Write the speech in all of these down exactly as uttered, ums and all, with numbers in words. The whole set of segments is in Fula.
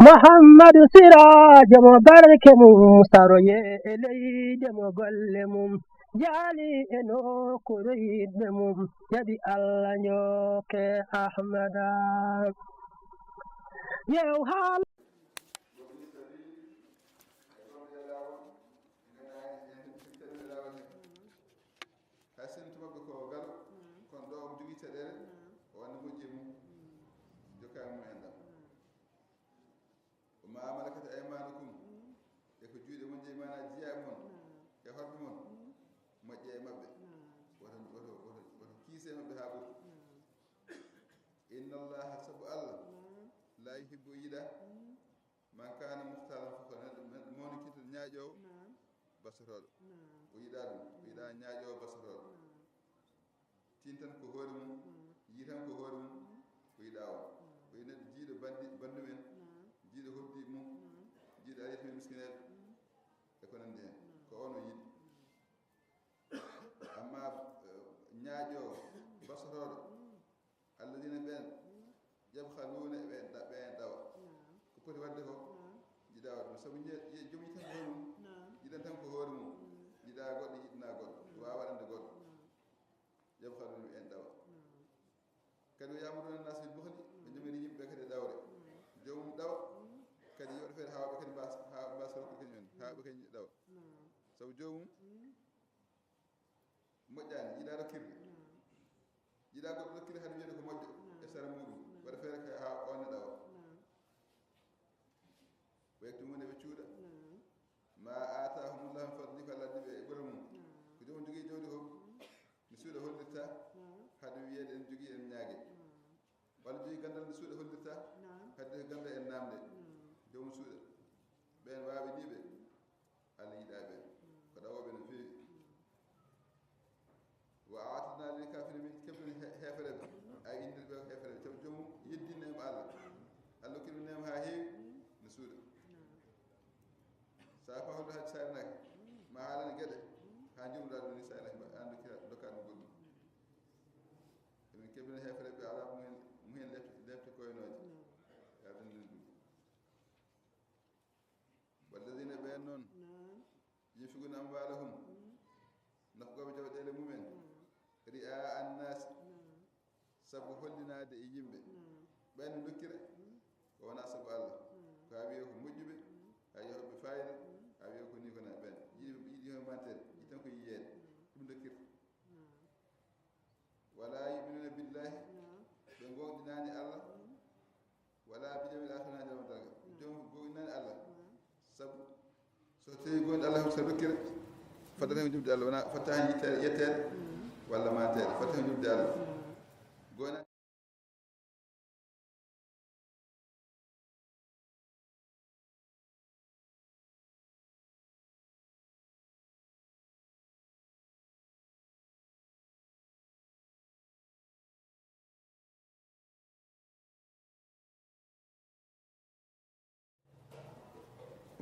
Muhammadu Siraajo mo barke mum saroye e leyde mo golle mum jaali e nokkuure yiɗɓe mum jaɓi Allah njokke Ahmada. Yew haala. Hay sinno to maɓɓe ko galo, kono ɗo omo jogii caɗeele, o anndi moƴƴi e mum, jokka e mum enɗam. Wa ma malakat aymanukum, e ko juuɗe mon jeyi, maanaa jiyaa e mon, e horɓe mon, moƴƴa e maɓɓe. Woto, woto, woto, woto kiise e maɓɓe haa ɓuri. Inna Allaha, sabu Allah, la yuhibbu, o yiɗaa, man kaana muxtaalan, fof ko neɗɗo, neɗɗo mawnikinto, ñaaƴoowo, basotooɗo. O yiɗaa ɗum, o yiɗaa ñaaƴoowo, basotooɗo. Tintan ko hoore mum, yiitan ko hoore mum, o yiɗaa on. O yiɗi neɗɗo jiiɗo banndi, banndum en, jiiɗo hoddi mum, jiiɗo ariyaɓe miskineeɓe, e ko nanndi heen. Ko on o yiɗi. Amma, eh, ñaaƴoowo, basotooɗo, alladina ɓeen, yabxaluuna, ɓe en ɗa-, ɓe en ɗawa. Ko poti waɗde ko, jiɗaa waɗde ɗum. Sabu je-, je-, joom yiɗi tan ko hoore mum, jiɗan tan ko hoore mum, jiɗaa goɗɗo, yiɗanaa goɗɗo, waawa waɗande goɗɗo. Yabxaluuna, ɓe en ɗawa. Kadi, wa ya'muruuna naasa bil buxli, ɓe ñamiri yimɓe kadi e ɗawre. Joomum ɗawa, kadi yo waɗ feere haa ɓe kadi mbaas-, haa ɓe mbaasa rokkude kañum en, haa ɓe kañum ɗawa. Sabu joomum moƴƴaani, yiɗaa rokkirde. Yiɗaa goɗɗo rokkirde, hade wiyde ko moƴƴo e sara muuɗum. Waɗa feere kay haa on ne ɗawa. Wa yaktumuuna, ɓe cuuɗa. Ma aataahumullahu min fadli, ko Allah addi ɓe e ɓural mum. Ko joomum jogii jawdi ko, mi suuɗa hollirta, hade wiyeede en jogii en ñaage. Walla jogii ganndal, mi suuɗa hollirta, hade ko ganndal en naamde. Joomum suuɗa. Ɓeen waawɓe nii ɓe, Allah yiɗaa ɓeen. Ko ɗawooɓe no feewi. Wa a'tadna lil kaafiriina, min keblani he-, heefereɓe. Ay, inndir ɓe heefereɓe. Sabu joomum yeddii neema Allah. Allah hokkii ɗum neema haa heewi, no suuɗa. So a faa holɗo hajji saarinaaki, ma haalani geɗe, haa njumɗaa ɗum ni saarinaaki, mbaɗa an dokkira, dokkaa ɗum goɗɗum. Emin keblani heefereɓe alaa mumen, mumen lepte, lepte koynooje. Yo Allah dendin ɗum. Walladina, ɓeen noon, yunfiquna amwalahum, nafqooɓe jawɗeele mumen, ri'a annaasi, sabu hollinaade e yimɓe. Ɓeen no dokkira, ko wonaa sabu Allah. Ko haa wiye ko moƴƴuɓe, haa wiye ko ɓe faayida, haa wiye ko nii ko na ɓeen. Yiɗi, yiɗi hon mantere, yiɗi tan ko yiyeede. Ɗum dokkirta. Wala yu'minuna billahi, ɓe goonɗinaani Allah. Wala bil yawmil akhir, wonaa ñalawma darngal. Joom goonɗinaani Allah. Sabu so tawi goonɗi Allah, so dokkira, fadata heen jumde Allah, wonaa fadata heen yetteede, yetteede walla manteede, fadata heen jumde Allah. Goonɗinaani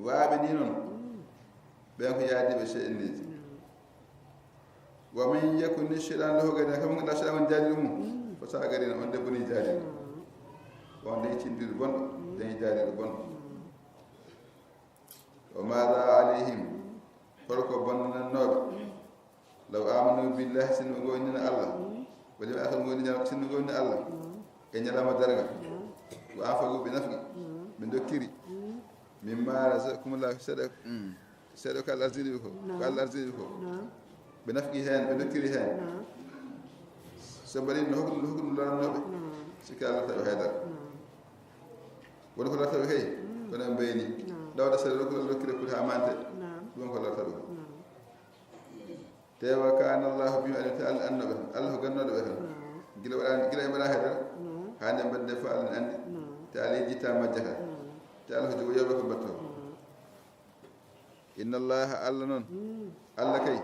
Waaɓe nii noon, ɓeen ko yaadiiɓe seyɗaneeji. Wa man yakuni shaytanu lahu qarinan, kala mo ngannduɗaa seyɗan woni jaalirɗo mum, fa sa'a qarinan, on debbo nii jaalirɗo. On dañi cinndiri bonɗo, dañi jaalirɗo bonɗo. Wa maada alayhim, hol ko bonnanannooɓe? Law amanu billahi, sinno ɓe goonɗinii Allah, wal yawmil akhir, goonɗinii ñal-, sinno ɓe goonɗinii Allah e ñalawma darngal, wa anfaqu, ɓe nafqi, ɓe dokkiri, mimma razaqahumullahu, seeɗa, mm, seeɗa ko Allah arsini ɓe ko, ko Allah arsini ɓe ko, ɓe nafqi heen, ɓe dokkiri heen. So mbaɗii no hokkude, no hokkude lorannooɓe, sikka Allah tawi hay dara. Woni ko lortaɓe kay, kono en mbayni. Ɗawde seeɗa, rokkude, rokkire pour haa mante. Ɗum ko lortaɓe ko. Te wa kana Allahu bihim alima, te Allah annooɓe tan. Allah ko gannooɗo ɓe tan. Gila waɗaani, gila e mbaɗa haydara, haa nde mbaɗde fof Allah ne anndi. Te Allah yejjitta majjata. Te Allah ko jogo yewɓe ko mbatto. Inna Allaha, Allah noon, Allah kay,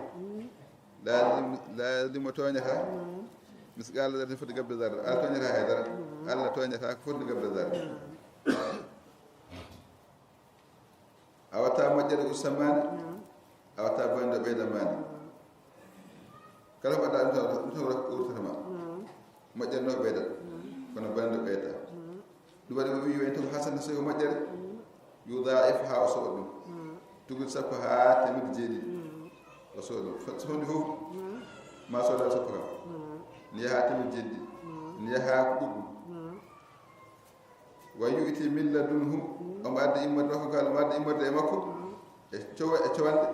la yazlimu, la yazlimu, tooñata, misqaala zarratin, foti gabbe zarra. Allah tooñata hay dara. Allah tooñata ko foti gabbe zarra. A watta moƴƴere usta maani, a watta bonde ɓeyda maani. Kala ko mbaɗɗa ɗum tan, ɗum tan wurtata ma. Moƴƴere noon ɓeydat, kono bonde ɓeyda. Ɗum waɗi o wi, wa in taku hasanatan, so ko moƴƴere, Yudaif ha o soɓa ɗum. Tugudi sappo ha teemedde jeeɗiɗi. O soɓa ɗum. Fa-, so honde fof, ma soda sappo kam. Ne yaha ha teemedde jeeɗiɗi. Ne yaha ha ko ɗuɗɗum. Wa yu'ti min ladunhu. Omo adda immorde makko, kala omo adda immorde e makko. E cowa-, e cowande.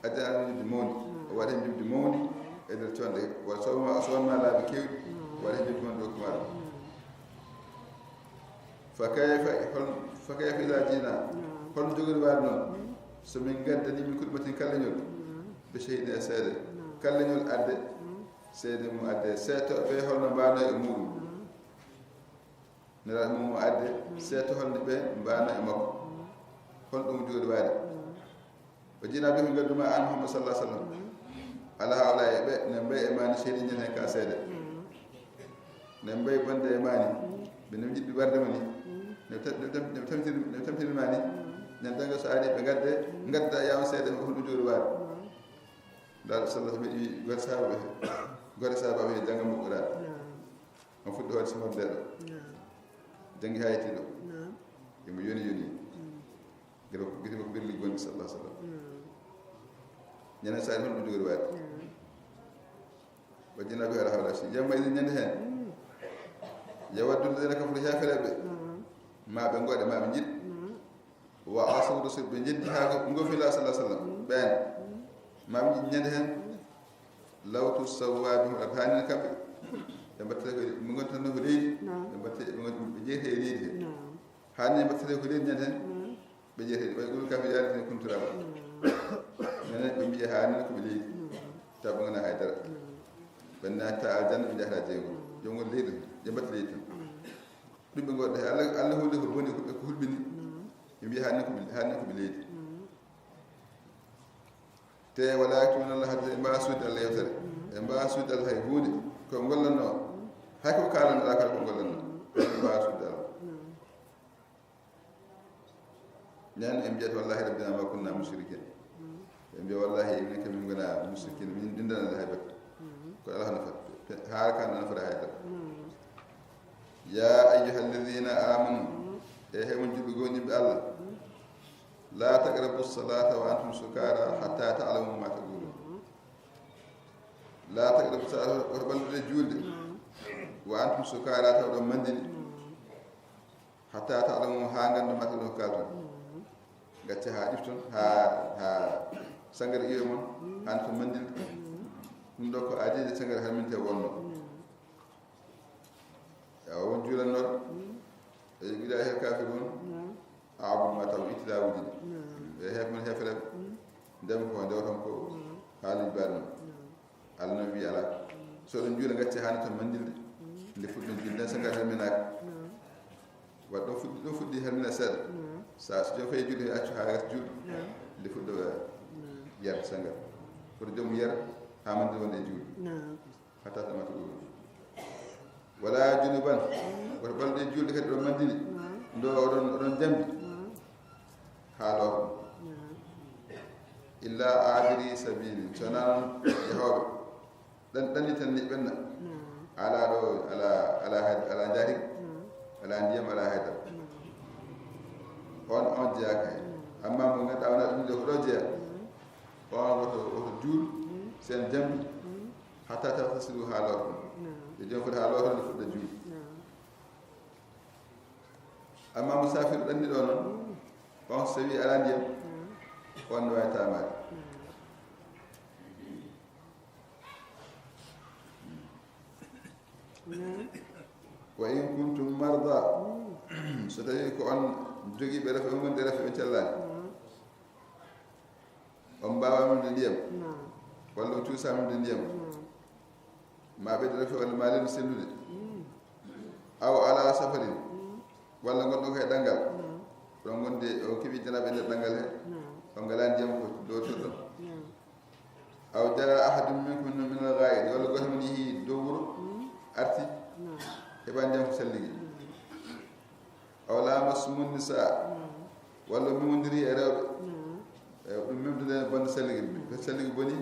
Adda almuji mawni. O waɗa hen jumdi mawni e nder cowande. Wa sawma, o sawma laabi kewɗi. O waɗa hen jumdi mawni ɗo kumaɗo. Fa kayfa, hol-, fa kayfa idha jina? Holno jogori waade noon? So min ngaddani min kuɗi matin kalleñol. Be shahidin e seede. Kalleñol adde. Seede mum adde. Seeto ɓe holno mbaano e muɗum. Nelaaɗo mum o adde. Seeto holno ɓe mbaano e makko. Hol ɗum jogori waade? O jina be ko ngadduma an Muhammad sallallahu alaihi wasallam. Ala haula e ɓe ne mbay e mani shahidin ñande ka seede. Ne mbay bonde e mani. Ɓe ne jiɗi warde mani. Ne ta-, ne tam-, ne tamtiri, ne tamtiri mani. Ne danga so ari ɓe ngadde, ngadda yawan seede ko ɗum jogori waade. Dal sallallahu alaihi wasallam wi gore sahaba ɓe, gore sahaba ɓe janga mo Qur'an. On fuɗɗo waɗi sumorde ɗo. Jangi ha yetti ɗo. Imo yoni yoni. Gila ko, gila ko birli gonɗi sallallahu alaihi wasallam. Ñande saari hol ɗum jogori waade. Wajjina bi ala hawla si. Yawma idin ñande hen. Yawaddu alladhina kafaru, heefereɓe. Ma ɓe ngoɗe, ma ɓe jiɗ. Wa asaw rasul, ɓe jeddi ha ko ngo fila sallallahu alaihi wasallam. Ɓen. Ma ɓe jiɗ ñande hen. Law tusawwa bihim al-ard, hanino kamɓe ɓe mbattata ko, ɓe ngonta no ko leydi. Ɓe mbatte, ɓe ngonta, ɓe jeeyte e leydi he. Hanino ɓe mbattata ko leydi ñande hen. Ɓe jeeyte, ɓay ɓuri kamɓe yaade ne kunturama. Ñande hen ɓe mbiya hanino ko ɓe leydi. Taw ɓe ngona hay dara. Ɓe natta aljanna, ɓe jahata jeego. Jom ngol leydi, ɓe mbatta leydi tan. Ɗum ɓe ngoɗɗe, Allah, Allah holli ko boni, ko ɓe ko hulɓini. Ɓe mbiya hanino ko ɓe, hanino ko ɓe leydi. Te wala yaktuna Allah hadisa, ɓe mbawa suude Allah yewtere. Ɓe mbawa suude Allah hay huunde. Ko ɓe ngollanno. Hay ko ɓe kalanno, ala kala ko ɓe ngollanno. Ɓe mbawa suude Allah. Nen en mbiyata wallahi rabbina ma kunna mushrikin. Ɓe mbiya wallahi enen kam min ngona mushrikin, min dindana Allah hay batte. Ko Allah nafata. Haala kan nafata hay batte. Ya ayyuhalladhina amanu, e hewon julɓe gomɗinɓe Allah, la taqrabu salata wa antum sukara hatta ta'lamu ma taqulun. La taqrabu salata, woto ɓallude julde, wa antum sukara, taw ɗon mandini, hatta ta'lamu, ha ganda ma taqulun, kalton. Gacce ha ɗifton, ha, ha sangara iwe mon, han to mandilde. Ɗum ɗo ko aadede sangara harminte wonno. Awa won juulannoɗo. E yiɗa her kafir on. Abudu ma taw ittida wujide. E hef mon hefere. Ndem ko ndew tan ko haali baɗno. Allah no wi ala. So ɗon juula gacce hani to mandilde. Nde fuɗɗo julde sen ngal herminaka. Waɗ ɗon fuɗɗi, ɗon fuɗɗi hermina seeɗa. Sa so jom fay julde accu ha gacce julde. Nde fuɗɗo yer sanga. Pour jom yer ha mandilde wonde e julde. Hatta tamata ɗum. Wala junuban. Woto ɓalɗe julde kadi ɗon mandini. Ndo oɗon, oɗon jambi. Ha lorɗo. Illa abiri sabili. So nan yahooɓe. Ɗan, ɗan ni tan ni ɓenna. Ala ɗo, ala, ala hay-, ala jaari. Ala ndiyam, ala haydara. On, on jeya kay. Amma mo ganduɗa wona ɗum de ko ɗo jeya. On woto, woto juul, sen jambi. Hatta tagtasilu, ha lorto. Yo jom foti ha lorto nde fuɗɗa juul. Amma musafir ɗanni ɗo noon, on so tawi ala ndiyam, on no wawi tamaade. Wa in kuntum marda, so tawi ko on jogiiɓe rafi, on gonde rafi, on callani. On mbaawa aminde ndiyam. Walla on cuusa aminde ndiyam. Ma ɓeyde rafi walla ma lelni sellude. Aw ala safarin. Walla ngonɗon ko e ɗanngal. Ɗon ngonde, on keɓi janaaɓe e nder ɗanngal he. On ngalaa ndiyam ko dowtoɗon. Aw jaa ahadun minkum min al-ghaa'iti. Walla gooto mon yehi dow wuro, arti, heɓa ndiyam ko salligi. Aw lamassumu nisaa, walla memondiri e rewɓe. E ɗum memdude bonde salligi. Ko salligi boni,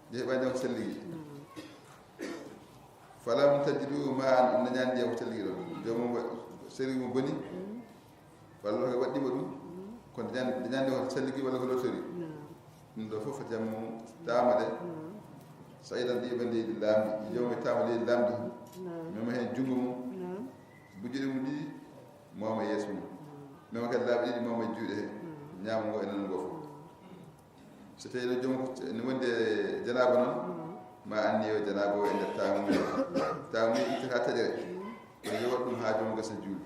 nde heɓa ndiyam ko salligi. Falam tajidu maan, on dañaani ndiyam ko salligi ɗon. Joomum wa-, salligi mo boni, walla ko waɗɗima ɗum, Kono ñande, ñande wata salligi walla ko lottori. Ɗum ɗo fof foti jam mum taamade. Sa'idan ɗi ɓe leydi laamɗi, joom e taama leydi laamɗi. Mema heen junngo mum, bujjuɗe mum ɗiɗi, mawma e yeeso mum. Mema kadi laabi ɗiɗi, mawma e juuɗe he. Ñaamo ngo e nano ngo fof. So tawii ɗo joom ne wondi e janaaba noon, ma anniyo janaaba o e nder taamu mum. Taamu mum ittata taƴere. Kono yowat ɗum haa joom gasa juuli.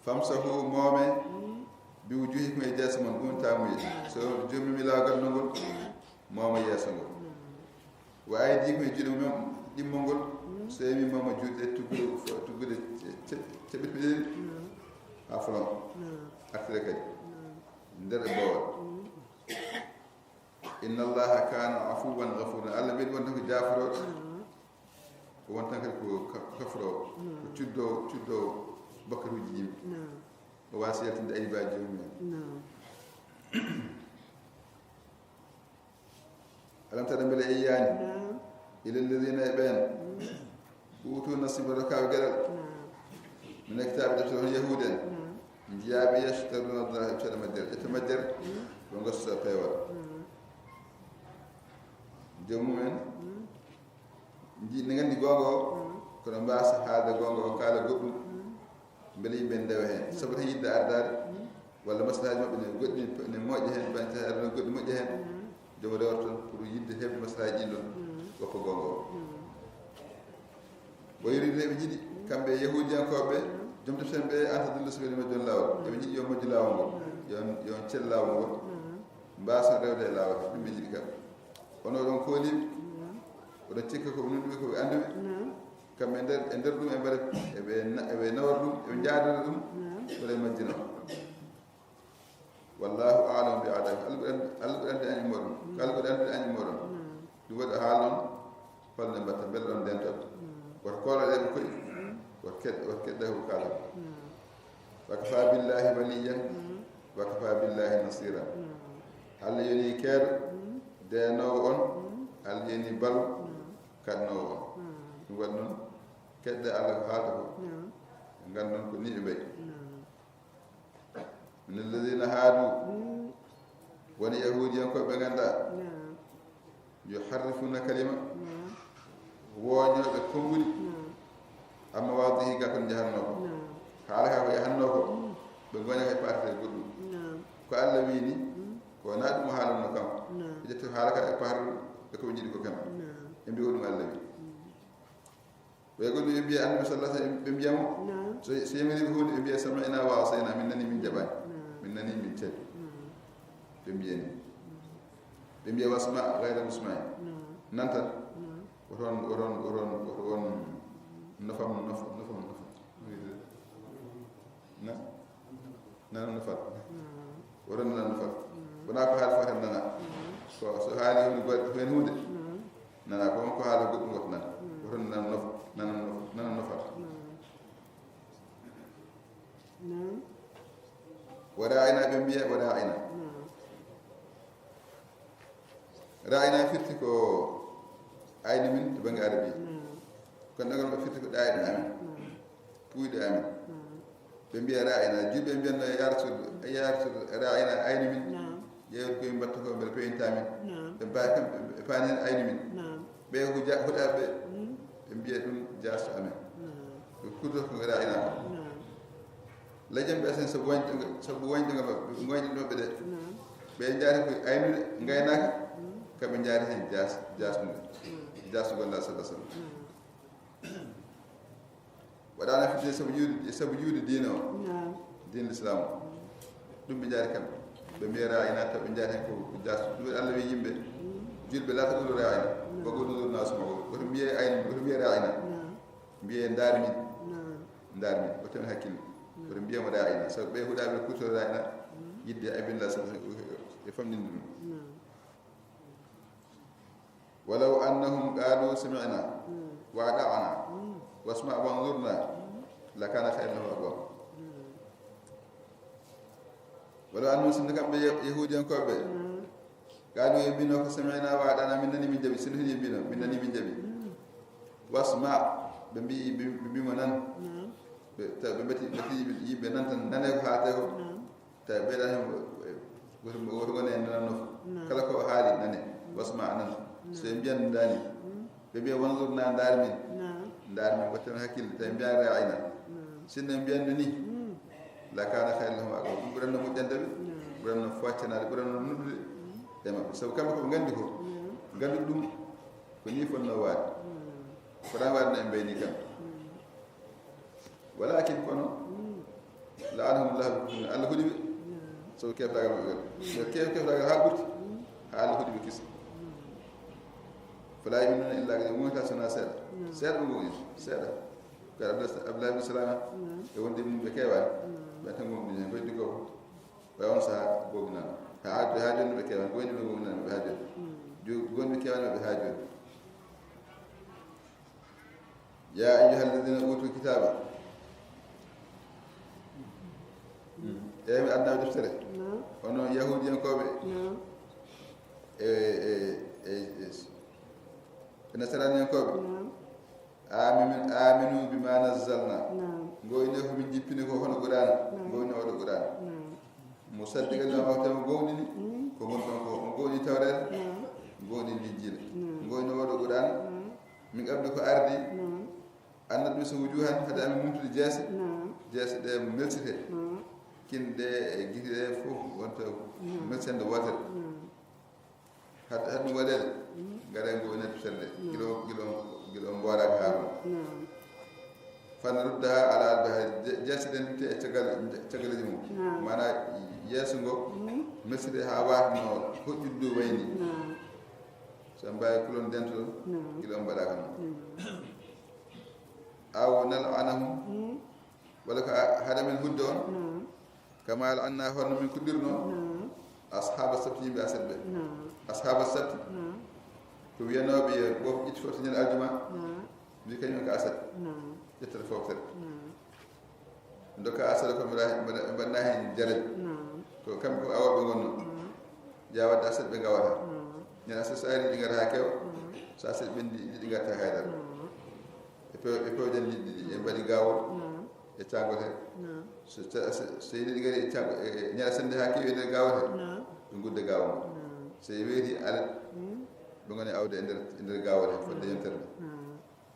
Famsahu, moome, bi wujuhikum, e yeeso mon, ɗum taamuye. So joomum mi laawol ngol, mooma yeeso ngol. Wa aydikum, e juuɗe mum ɗimmol ngol. So yemi mooma juuɗe tuggude, tuggude ce-, ce-, ceɓɓiɗiɗi haa folon. Artire kadi. Nder e boowal. Inna Allaha kana afuwan ghafura. Allah weeɗi wonde ko jaaforooɗo. Ko won tan kadi ko ka-, kafroowo, ko cuddoowo, cuddoowo bakkaruuji yimɓe. O waasi yaltinde aybaaji joomum en. Alam tara, mbele a yiyaani, ila alladina, e ɓeen, utu nasiba, rokkaaɓe geɗal, min alkitaabi, deftere on, yahuud en, njiyaaɓe, yashtaruna, ɓe coda majjere, ƴetta majjere, ɓe ngosta peewal. Joomum en nji-, ne nganndi goonga o, kono mbaasa haalde goonga o, kaala goɗɗum, mbele yimɓe ndewa heen. Sabu tan yiɗde ardaade, walla maslahaaji maɓɓe ne goɗɗi ne moƴƴa heen, bañte aduna goɗɗi moƴƴa heen, joom rewata toon pour yiɗde heɓde maslahaaji ɗin ɗon, woppa goonga o. Wa yuridu, eɓe njiɗi, kamɓe yahuudiyankooɓe ɓe, joom teften ɓe, an tadillu sabila, majjon laawol. Eɓe njiɗi yo majju laawol ngol, yo on, yo on cel laawol ngol, mbaason rewde e laawol, ɗum ɓe njiɗi kamɓe. Kono oɗon kooliiɓe, oɗon cikka ko ɓe nunɗuɓe, ko ɓe annduɓe. Kamɓe e nder, e nder ɗum, e mbaɗa, eɓe na-, eɓe nawra ɗum, eɓe njaadana ɗum, mbaɗa e majjina. Wallahu a'lamu bi a'daikum. Allah ɓuri anndude, Allah ɓuri anndude añɓe mooɗon. Ko Allah ɓuri anndude añɓe mooɗon. Ɗum waɗi o haala on holno mbatta, mbele ɗon ndento. Woto kooloɗe ɓe koy, woto ked-, woto kedda ko kaala. Wa kafa billahi waliyan, wa kafa billahi nasira. Allah yoni keeɗo, deenoowo on, Allah yoni balo, kaɗnoowo on. Ɗum waɗi noon, kedde Allah ko haalata ko, ngandon ko ni ɓe mbayi. Min alladina haadu, woni yahuudiyankooɓe ɓe ngannduɗaa, yuharrifuna kalima, wooñooɓe konguɗi, amma waadihi, gaa kon njahatnoo ko. Haala kaa ko yahannoo ko, ɓe ngoña kay parte goɗɗum. Ko Allah wii ni, ko wonaa ɗum o haalanno kanko. Ɓe ƴetti haala kaa e parte e ko ɓe njiɗi ko kamɓe. Ɓe mbi ko ɗum Allah wii. Ɓe goɗɗum ɓe mbiya Annabi sallallahu alaihi wasallam, ɓe mbiya mo, so, so yamiri ɓe huunde, ɓe mbiya sami'na wa asayna, min nani, min jaɓaani, min nani, min caɗi. Ɓe mbiya ni. Ɓe mbiya wasma ghayra musma'in. Nan tan. Woto on, woto on, woto on, woto on nofam, nof-, nofam, nofam. Na? Nana no fat. Woto nana no fat. Wona ko haali fat nana. So, so haali heen goɗɗo heen huunde. Nana ko on ko haala goɗɗum woto nana. Woto nana no, nana no, nana no fat. Waraayna, ɓe mbiya waraayna. Ra'ayna firti ko ayni min to bannge arabi. Kono ɗagal maɓɓe firti ko ɗaayɗo amen. Puuyɗo amen. Ɓe mbiya ra'ayna. Julɓe mbiyanno, "Ya Rasul, ya Rasul, ra'ayna ayni min." Ƴeewde ko min mbatta ko, mbele pewinta min. Ɓe mbawi kam, ɓe paani hen ayni min. Ɓe ko ja-, huɗaɓe ɓe, ɓe mbiya ɗum jaaso amen. Ɓe kurto ko ra'ayna ko. Lajam ɓe sen sabu wañde, sabu wañde ngal maɓɓe, ɓe goñɗinooɓe ɓe de. Ɓe njaari ko aynude, ngaynaaka, kamɓe njaari heen jaas-, jaasnude. Jaasnugol Allah sallallahu alaihi wasallam. Waɗaana fitde sabu juuɗe, sabu juuɗe diine o. Diine Lislaam o. Ɗum ɓe njaari kamɓe. Ɓe mbiya ra'ayna, taw ɓe njaari heen ko, ko jaas-, ɗum waɗi Allah wi yimɓe. Julɓe laata ɗum ra'ayna. Ba goɗɗum ɗum naa suma o. Woto mbiye aynu, woto mbiye ra'ayna. Mbiye ndaar min. Ndaar min, o tawi hakkille. Woto mbiya mo ra'ayna. Sabu ɓe huɗaɓe kurto ra'ayna. Yidde aybin la sabu e famɗinde ɗum. Walaw annahum qalu sami'na wa ata'na wasma wanzurna lakana khayran lahum wa aqwam. Walaw annahum, sinno kamɓe Yahudiyankooɓe ɓe, Qaalu, ɓe mbino ko, "Sami'na wa ata'na," min nani, min jaɓi. Sinno hino ɓe mbino, "Min nani, min jaɓi." "Wasma," ɓe mbi, ɓe mbi mo, "Nan." Ɓe tawi ɓe mbati mbati yimɓe yimɓe nan tan nane ko haalate ko. Naam. Tawi ɓeyɗa hen woto woto gone en nanan nof. Naam. Kala ko haali nane. Wasma a nan. So en mbiyan ndani. Ɓe mbiya wanzur na ndaar min. Naam. Ndaar min watten hakkille tawi mbiyan ra'ayna. Naam. Sinno en mbiyan no ni. La kana khayran lahum, ɗum ɓuranno moƴƴande ɓe. Naam. Ɓuranno foccanaade ɓuranno nuddude e maɓɓe sabu kamɓe ko ɓe nganndi ko. Naam. Nganndi ɗum ko ni fotno waade. Naam. Fotani waade no en mbayni kam. Walakin kono, la'anahumullahu bi kufrihim, Allah huɗi ɓe. Sabu keftagal maɓɓe gal. Ɓe kew keftagal haa ɓurti, haa Allah huɗi ɓe kisa. Fala yu'minuna illa qalila, ɓe gominta sona seeɗa. Seeɗa ɓe gomini, seeɗa. Kadi Abdullah Abdullah bin Salama e wonde mum ɓe keewani. Ɓe tan gomɗini hen, ɓe heddi ko. Ɓe on saha gomnano. Haa haa jooni ɓe keewani, ko woni ɓe gomnano ɓe haa jooni. Gonɓe keewani ɓe haa jooni. Ya ayyuha alladhina utul kitaba. Eyi mi adnaɓe deftere. Onon yahudiyankooɓe. E e e e e nasaraniyankooɓe. Aminu aminu bima nazzalna. Ngo ine ko min jippini ko hono qur'ana. Ngo ine oɗo qur'ana. Musaddiqan lima ma'akum, tawi mo gomɗini ko ngon ɗon ko, mo gomɗini tawreeta, gomɗini linjiila. Ngo ine oɗo qur'ana. Min qabli ko ardi. An natmisa wujuhan, hade amin mumtude jeese. Jeese ɗe melsite. Kinɗe e gite ɗe fof wonta melsende wootere. Hade hade ɗum waɗeede. Ngaɗa ngo ene telle gilo gilo gilo mbooraka haa ɗum. Fana ruddaha ala albaha. Jeese ɗen ɗitte e caggal caggaliji mum. Mana yeeso ngo melsite haa waatno hoƴƴude dow wayni. So en mbawi kulon dento ɗum gila on mbaɗaka ɗum. Aw nal'anahum, walla ko haɗa men hudde on. Kama la'anna, hono min kuɗirno ashaba sabti, yimɓe aset ɓe. Ashaba sabti ko wiyanoɓe yo ɓoof ƴetti fof to ñande aljuma. Mbi kañum ko aset ƴettata foftere. Dokka asara ko mbaɗa mbaɗa hen jarabi. Ko kamɓe ko awooɓe ngonno. Yaa wadde asara ɓe ngawata. Ñande asara so ari ɗi ngata haa kewa. So asara ɓendi ɗi ngata haydara. E pew e pewden liɗɗi ɗi en mbaɗi gawol. E cagol he. So so yiɗi ɗi ngari e cagol e ñande sende haa kewi e nder gawol he. Ɓe gudda gawol. So weeti alat. Ɓe ngoni awde e nder e nder gawol he fodde yontere nde.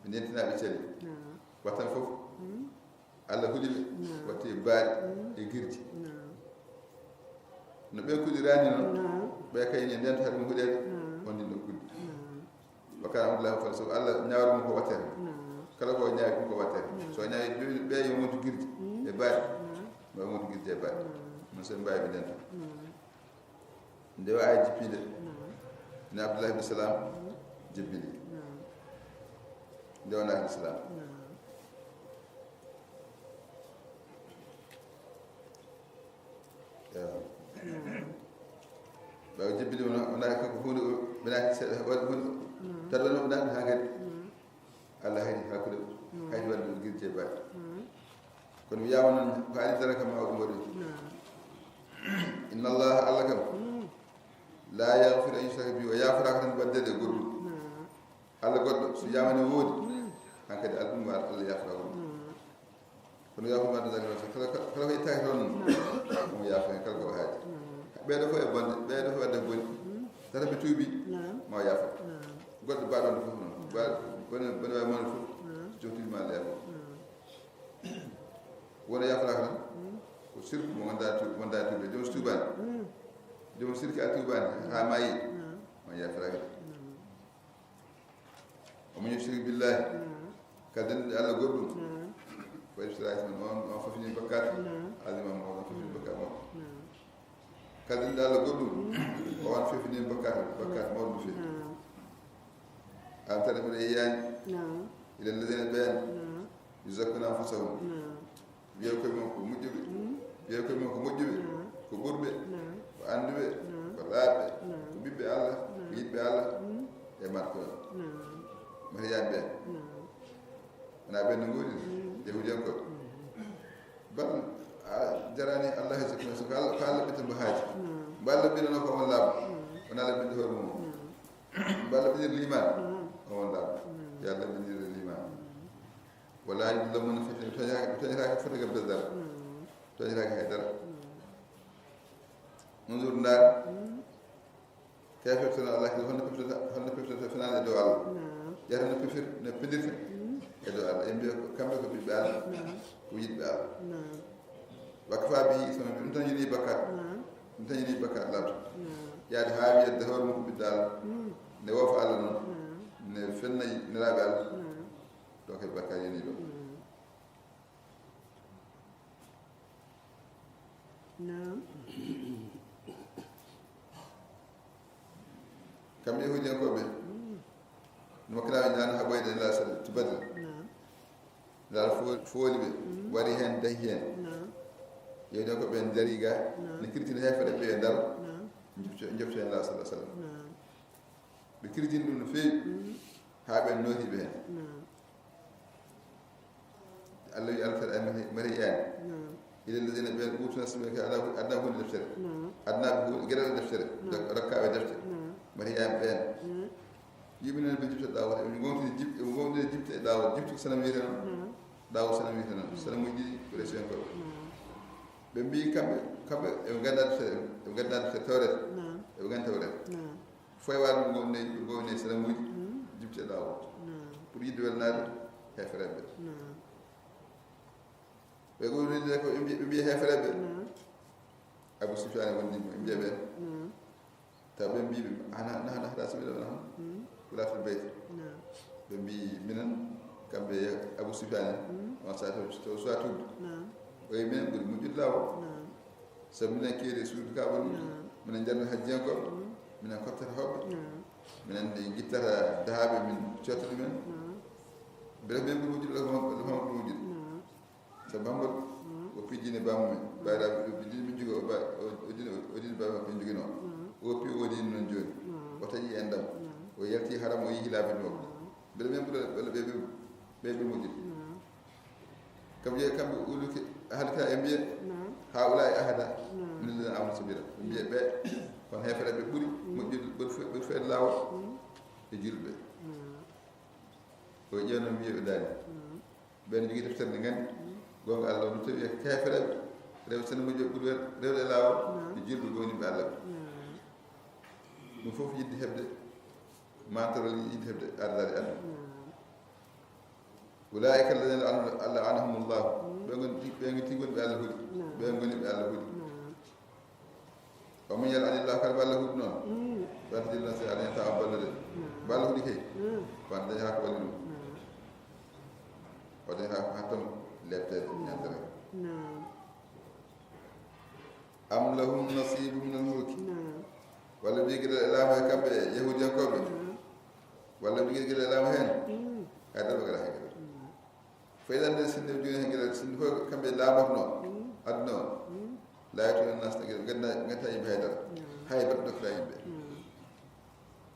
Ɓe ndentina ɓe cali. Wattan fof. Allah huɗi ɓe. Watti e baaɗi e girji. No ɓe kuɗirani noon. Ɓe kay ne ndento haɗum huɗeede. On ɗin ɗo kuɗi. Wa kana amrullahi maf'ula, sabu Allah ñaawri mum ko wattete. Kala ko ñaawi ɗum ko wattete. So ñaawi jooni ɓe yo wontu girji e baaɗi. Ma wontu girji e baaɗi. Noon so ɓe mbaawi ɓe ndento. Nde o aaya jippinde. Ina Abdullahi bin Salam jippindi. Nde o naati Islam. Ɓawi jibbini wona wona ko hunde ɓenaaki seeɗa waɗi hunde. Tan woni ɓenaaki ha kadi. Allah hayni hakkude. Hayni waɗi ɗum girje baɗe. Kono wiyama noon ko ari dara kam ma ɗum waɗi. Inna Allah, Allah kam la yaghfiru an yushraka bihi, o yaafata ko tan waddede goɗɗum. Allah goɗɗo so yamani woodi, hankadi alɗum ma Allah yaafata ɗum. Kono yaafo ma dada kala kala kala ko ittaaki toon. Mo yaafo hen kala ko haaji. Ɓeeɗo fof e bonde ɓeeɗo fof wadde boni. Tata ɓe tuubi. Ma yaafo. Goɗɗo baɗo ɗo fof noon. Bone bone wawi mone fof. Jowtuji ma Allah yaafo. Wona yaafata ko tan ko sirku mo wonda tu wonda tuubi joom so tuubani. Joom sirki a tuubani ha mayi. Ma yaafata ko. Omo yusrik billahi. Kala dendude Allah goɗɗum. Ko iftira isman on on fofini bakkat. Azima mo on fofini bakkat mo. Kala dendude Allah goɗɗum. O on fofini bakkat bakkat mo ɗum fi. An tara mbiɗa yiyani. Ila alladina ɓen. Yuzakkuna anfusahum. Wiya koye mum ko moƴƴuɓe. Wiya koye mum ko moƴƴuɓe. Ko ɓurɓe. Ko annduɓe. Ko laaɓɓe. Ko ɓiɓɓe Allah. Ko yiɗɓe Allah. E markoɓe. Mata yaaɓe ɓen. Wona ɓen no ngoodi. Yahudiyankoɓe. Bal a jarani Allah e sikki so ko Allah ko Allah ɓitta mbo haaji. Mbo Allah ɓiɗano ko on laaɓa. Wona Allah ɓiɗɗo hoore mum. Mbo Allah ɓiɗir liman. O on laaɓa. Yo Allah ɓiɗir liman. Wala yuzlamuna fatila, ɓe tooñaaka, ɓe tooñaaka fota gabbe dara. Tooñaaka hay dara. Unzur, ndaar. Kayfa yaftaruna ala Allahi, holno peftirta, holno peftirta fenaande e dow Allah. Ƴeewta no pefir-, no pedirta e dow Allah. Ɓe mbiya ko kamɓe ko ɓiɓɓe Allah, ko yiɗɓe Allah. Wa kafa bihi isman, ɗum tan yoni bakkat. Ɗum tan yoni bakkat laaɓto. Yaade haa wiya de hoore mum ko ɓiɗɗo Allah. Ne woofa Allah noon. Ne fenna nelaaɓe Allah. Ɗo kadi bakkat yoni ɗo. Naam. Kamɓe Yahuudiyankooɓe, no makkilaaɓe ñaano haɓoyde Nelaaɗo sal-, to Badri. Naam. Nelaaɗo fo-, fooli ɓe, wari heen, dahi heen. Naam. Yahuudiyankooɓe ɓen ndarii ga, naam, ne kirjini heefere ɓe e ndaro, naam, njofto, njofto heen Nelaaɗo sallallaahu alayhi wa sallam. Naam. Ɓe kirjini ɗum no feewi, haa ɓen nootii ɓe heen. Naam. Allah wi alfere ay mari, mari yaani. Naam. Ila alladina ɓen utu nasibaka adna, adna hunde deftere. Naam. Adna ɓe hu-, geɗal deftere. Naam. Rok-, rokkaaɓe defte. Naam. Mari yaani ɓen. Naam. Yimɓe noon ɓe jipta Daawuda, ɓe gomtini jip-, ɓe gomtini jipte e Daawuda. Jiptu ko sanam wiyete noon. Naam. Daawuda sanam wiyete noon. Naam. Sanamuuji ɗiɗi ko Qurayshiyankooɓe. Naam. Ɓe mbii kamɓe, kamɓe eɓe ngannda deftere, eɓe ngannda deftere Tawreeta. Naam. Eɓe ngannda Tawreeta. Naam. Foy waɗde ɗum gomne, gomne sanamuuji, jipte Daawuda. Naam. Pour yiɗde welnaade heefereɓe. Naam. Ɓe gomnide ko ɓe mbi-, ɓe mbiya heefereɓe. Naam. Abu Sufyaan wondiimo, ɓe mbiya ɓen. Naam. Taw ɓe mbii ɓe, "Ana, nahnu ahda sabila wa nahnu wulatul bayt." Naam. Ɓe mbii minen, kamɓe Abu Sufyaan en, on sa to, to, so a tuubde. Naam. O wi minen ɓuri moƴƴude laawol. Naam. Sabu minen keedi e suudu Kaaba ɗum, naam, minen njarno hajjiyankooɓe, naam, minen kottata hoɓɓe, naam, minen ngittata dahaaɓe, min cotta ɗumen. Naam. Mbele ɓe ɓuri wujjude, walla ko Mamadou ɓuri wujjude? Naam. Sabu Mamadou, naam, o pijjini bammumen, naam, bayraaɓe ɗuuɗi ɗiɗi min jogi, o ba-, o, o dini, o dini bammumen ko min joginoo. Naam. O pi o dini noon jooni. Naam. O taƴi en ɗam. Naam. O yalti haram, o yihi laabi ɗum. Naam. Mbele ɓe ɓuri, mbele ɓe ɓe, ɓe ɓuri wujjude? Naam. Kam jeeyi kamɓe uluki ahlika e mbiya, naam, haulai ahda, naam, min alladina amanu sabila. Ɓe mbiya ɓe, kono heefereɓe ɓuri, mm, moƴƴude, ɓuri fe-, ɓuri feede laawol, mm, e julɓe. Naam. O ƴeewno mbiya ɓe daani. Naam. Ɓen jogii deftere nde nganndi, mm, goonga Allah o, no tawi e heefereɓe, rewɓe sene moƴƴo ɓuri rewde e laawol, naam, e julɓe gomɗinɓe Allah ɓe. Naam. Ɗum fof yiɗde heɓde mantorol, yiɗde heɓde ardade Allah. Naam. Ulaa'ika alladina la'anahumullahu. Mm. Ɓe ngoni, ɓe ngoni tigi wonɓe Allah huɗi. Naam. Ɓe ngoni ɓe Allah huɗi. Naam. Wa man yal'anillahu, kala mo Allah huɗi noon. Mm. Fala tajida lahu nasiran, a dañataa mo balluɗo. Naam. Mo Allah huɗi kay. Mm. Ko an dañataa ko walli ɗum. Naam. O dañataa ko hattan lepteede, mm, ñaantere. Naam. Am lahum nasibun minal mulki. Naam. Walla mbiye geɗal e laamu he kamɓe Yahuudiyankooɓe. Naam. Walla mbiye geɗal e laamu heen. Mm. Hay dara ɓe ngalaa heen geɗal. Mm. Fayda nde sinno ɓe jogi heen geɗal, sinno fof kamɓe laamornoo, mm, aduna o. Mm. Laaytuuna naas, ngannda-, ngannda yimɓe hay dara. Naam. Hay baɗɗo ndokkata yimɓe. Naam.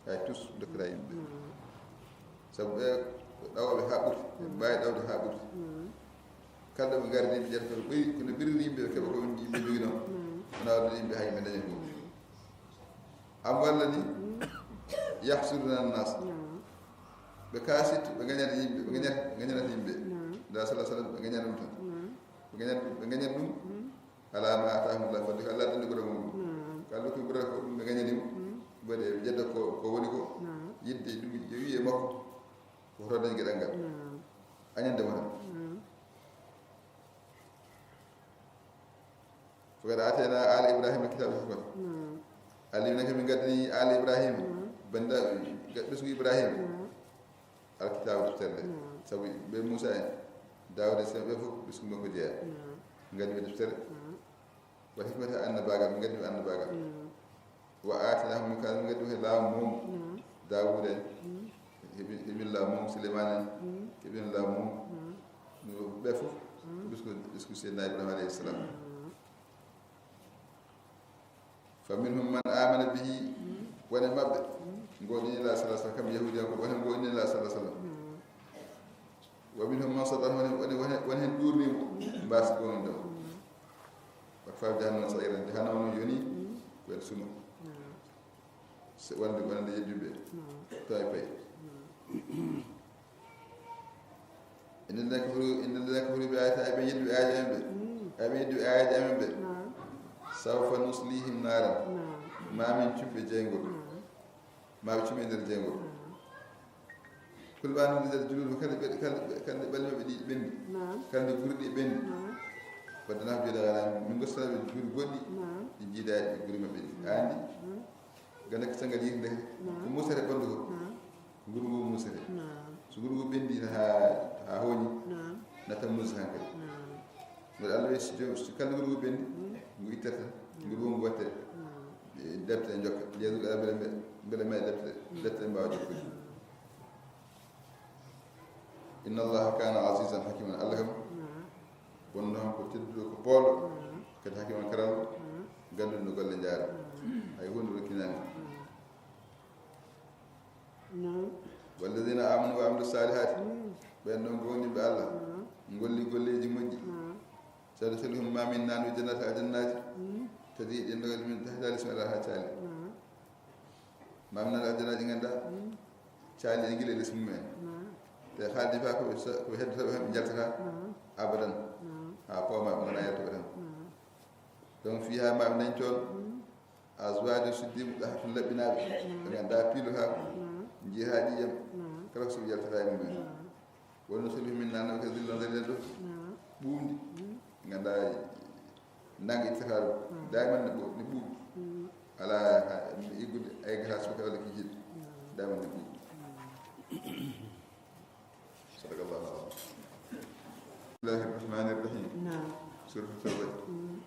Hay tus ndokkata yimɓe. Mm. Sabu ɓe ko ɗawooɓe haa ɓurti, ɓe, mm, mbaawi ɗawde haa ɓurti. Mm. Kala ɗo ɓe ngardi, ɓe ƴetta ko ɓuri, kono ɓirri yimɓe, ɓe keɓa ko yimɓe njoginoo. Mm. Wona wadde yimɓe hay yimɓe daña ɗum. Mm. Am walla ni, mm, yahsuduna nas. Mm. Ɓe kaasitto, ɓe ngañata yimɓe, ɓe ngañata, ɓe ngañata yimɓe. Mm. Nda sallallahu alaihi wasallam, ɓe ngañata ɗum tan. Mm. Ɓe ngañata, ɓe ngañata ɗum. Mm. Ala ma atahumullah, fadde ko Allah addi ɓurɗo mum. Naam. Ko Allah ko ɓurɗo ko ɗum ɓe ngañani mo. Mm. Mbaɗe ɓe jedda ko, ko woni ko. Naam. Yidde ɗum, ƴeewi e makko. Ko hoto dañi geɗal ngal. Naam. Añande mo tan. Naam. Faqad atayna ala Ibrahima kitaba hikmata. Naam. Allah wi min ngaddani ala Ibrahima. Naam. Banda, ɓesngu Ibrahima. Naam. Alkitaabu, deftere nde. Naam. Sabu ɓe Muusa en, Daawuda, sene ɓe fof, ɓesngu makko jeyaa. Naam. Ngaddi ɓe deftere. Naam. Wal hikmata, annabaagal, ɓe ngaddi ɓe annabaagal. Naam. Wa aataynaahu mulkan, ɓe ngaddi ɓe laamu mum. Naam. Daawuda en, mm, heɓi, heɓino laamu mum, Suleymaana en, mm, heɓino laamu mum. Naam. Ɓe fof, mm, ɓesngu, ɓesngu Seydina Ibrahima alayhi salaam. Naam. Fa minhum man amana bihi, won e maɓɓe, mm, ngoɗini Nelaaɗo sallallahu alaihi wasallam, kam Yahuudiyanko, won heen ngoɗini Nelaaɗo sallallahu alaihi wasallam. Mm. Wa minhum man sadda, won heen, won heen, won heen ɗuurni mo, mbaasi goonɗinde mo. Mm. Wa kafa bihi jahannama sa'ira, jahannama noon yoni, mm, ko en suno. Mm. Se wonde wonande yedduɓe. Mm. Tawi pay. Mm. إن الذين كفروا، إن الذين كفروا بآياتنا, ay ɓe yeddi ɓe aaji amen ɓe. Mm. Ay ɓe yeddi ɓe aaji amen ɓe. Naam. سوف نصليهم نارا. Naam. Ma min cumɓe jeyngol. Naam. Ma ɓe cume nder jeyngol. Naam. Kulɓe anndi nder juluudu kala ɓe, kala ɓe, kala ɓe ɓalli maɓɓe ɗi ɓenndi. Naam. Kala nde guri ɗi ɓenndi. Naam. Wadde naaf jooɗi ala min gostana ɓe guri goɗɗi. Naam. Ɗi jiidaade ɓe guri maɓɓe ɗi. Naam. Anndi. Naam. Ganda ko caggal yirde. Naam. Ko musere ɓanndu ko. Naam. Nguru ngu musere. Naam. So nguru ngu ɓendi ha, ha hooñi. Naam. Natta musa hankali. Naam. Mbeɗa Allah wi so jo-, so kala nguru ngu ɓendi, mm, ngu ittata. Naam. Nguru ngu watte. Naam. E defte jokka. Yeesu ɗa mbele mbe-, mbele mbe defte. Naam. Defte mbawa jokkude. Naam. Inna Allaha kana azizan hakima. Allah kam. Naam. Wonno ko tedduɗo ko boolo. Naam. Kadi hakiman karallo. Naam. Ganduɗo no golle jaara. Naam. Hay hunde rokkinani. Naam. Walladina amanu wa amilu salihati. Mm. Ɓen ɗon gowniɓe Allah. Naam. Ngolli golleji moƴƴi. Naam. Sanudkhiluhum, ma min nanu jannati aljannaji. Mm. Tajri ɗen ɗo min tahtiha al-anharu ha caali. Naam. Ma min nanu aljannaji ganda. Mm. Caali e gila les mumen. Naam. Te haaldi fa ko ɓe so-, ko ɓe heddotoɓe hen ɓe jaltata. Naam. Abadan. Naam. Ha poma ɓe gona yettoɓe tan. Naam. Donc fiha ma ɓe dañi toon. Mm. Azwajun siddiqun, ɗahatun laɓɓinaaɓe. Naam. Ɓe nganndaa piilotaako. Naam. Njiiraa ƴiiƴam. Naam. Kala ko suɓi yaltataa e mum en. Naam. Wa nudkhiluhum, min nanude ka zillan zalilan ɗo. Naam. Ɓuuɓndi. Mm. Nganndaa nannga ittataa ɗum. Naam. Dayman ne ɓo-, ne ɓuuɓi. Mm. Alaa ha-, iggude ay gasa suka walla kikiiɗe. Naam. Dayman ne ɓuuɓi. Mm. Sadaqallahu al-azim. Bismillahir rahmanir rahim. Naam. Suratu Tawba. Mm.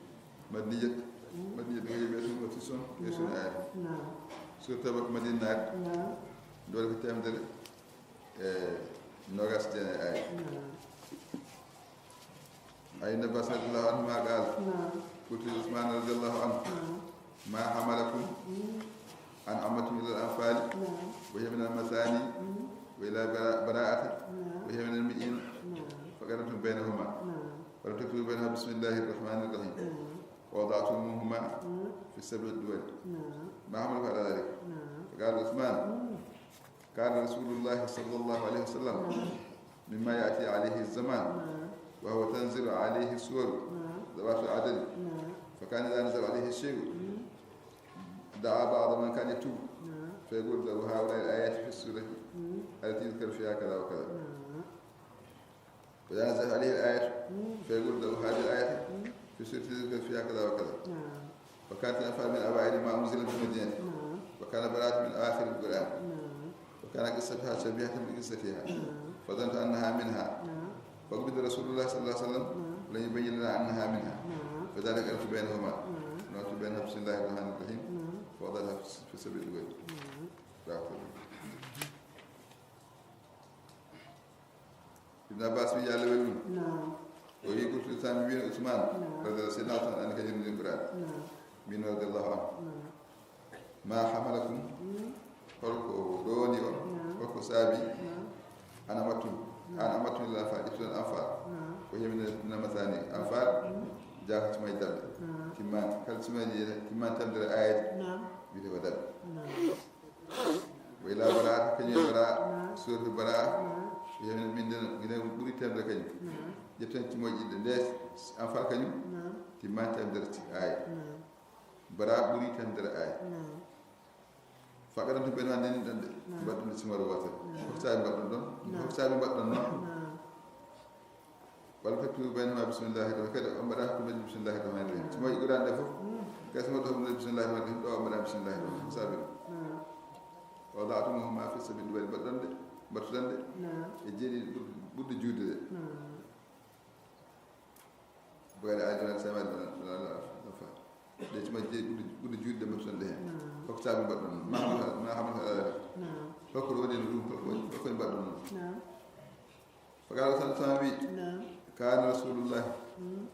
Madniyat. Mm. Madniyat nga yeɓe tun o tison, e sun ayat. Naam. Suratu Tawba ko Madina naat. Naam. Doole ko temedere e nogas jeenayi ayat. Naam. عن ابن عباس رضي الله عنهما قال: نعم. قلت لعثمان رضي الله عنه: نعم. ما حملكم عن عمتم إلى الأنفال، نعم، وهي من المثاني، وإلى براءة، نعم، وهي من المئين، نعم، فقارنتم بينهما، نعم، ولم تكتبوا بينها بسم الله الرحمن الرحيم، نعم، ووضعتموهما، نعم، في سبع دول، نعم، ما حملكم على ذلك؟ نعم. فقال عثمان: نعم. كان رسول الله صلى الله عليه وسلم، نعم، مما يأتي عليه الزمان، نعم، وهو تنزل عليه السور، نعم، ذوات العدد، نعم، فكان إذا نزل عليه الشيء، مم، دعا بعض من كان يكتب، نعم، فيقول له: هؤلاء الآيات في السورة، مم، التي يذكر فيها كذا وكذا. نعم. وإذا نزلت عليه الآية، مم، فيقول له: هذه الآية، مم، في السورة التي يذكر فيها كذا وكذا. نعم. وكانت الأنفال من أوائل ما أنزل في المدينة. نعم. وكان براءة من آخر القرآن. نعم. وكان قصتها شبيهة بقصتها. نعم. فظننت أنها منها. نعم. فقبض رسول الله صلى الله عليه وسلم، نعم، ولم يبين لنا أنها منها. نعم. فذلك قرنت بينهما. نعم. قرنت بينها بسم الله الرحمن الرحيم. نعم. فوضعتها في سبيل الغيب. نعم. رواه الترمذي. Ibn Abbas wi, Yalla welɗum. Naam. O wi, qultu, sami wi Usman, naam, radiyallahu, Seydina Usman, an kadi yurmini Qur'an. Naam. Min radiyallahu anhu. Naam. Ma hamalakum, mm, holko ɗowani on, naam, holko saabi, naam, an amattum, naam, an amattum ila Anfal, ƴettuɗon Anfal. Naam. Ko yemina, mina masani, Anfal, mm, jaaka sumay daɓɓe. Naam. Timma, kala sumay timma tamdere ayat, naam, wiyete ko daɓɓe. Naam. Wa ila Bara'a, kañum e Bara'a, naam, suuratu Bara'a, naam, ko yemina min den, gine ɓuri temedere kañum. Naam. Ƴetten cimoy ɗiɗi nde Anfal kañum, naam, timma temedere ci-, aaya. Naam. Bara'a ɓuri temedere aaya. Naam. Faqarantum baynahuma, ndenni ɗon ɗe. Naam. Mbaɗɗon ɗe cimol wootere. Naam. Hokka saabi mbaɗɗon ɗon. Naam. Hokka saabi mbaɗɗon noon. Naam. Wala taktubu baynahuma bismillahi rahmani, kadi on mbaɗa hakkunde majji bismillahi rahmani rahim. Simo yiɗi Qur'an ɗe fof, mm, kadi simo ɗo bismillahi rahmani rahim, ɗo on mbaɗa bismillahi rahmani rahim. Saabi ɗum. Mm. Wa wada'tumuhuma fi sabi duwal, mbaɗɗon ɗe, mbattuɗon ɗe. Naam. E jeeɗiɗi ɓurɗe, ɓurɗe juutde ɗe. Naam. Bugani aljana sama ɗon, ɗon, ɗon fa. Ɗe simo jeeɗiɗi ɓurɗe, ɓurɗe juutde ɗe mbattuɗon ɗe heen. Naam. Hokka saabi mbaɗɗon. Ma hamal, ma hamal ala. Naam. Hokko ɗo waɗi ɗum, hokko, hokko mbaɗɗon ɗum. Naam. Faqala sallallahu alaihi wasallam, naam, kana Rasulullah, mm,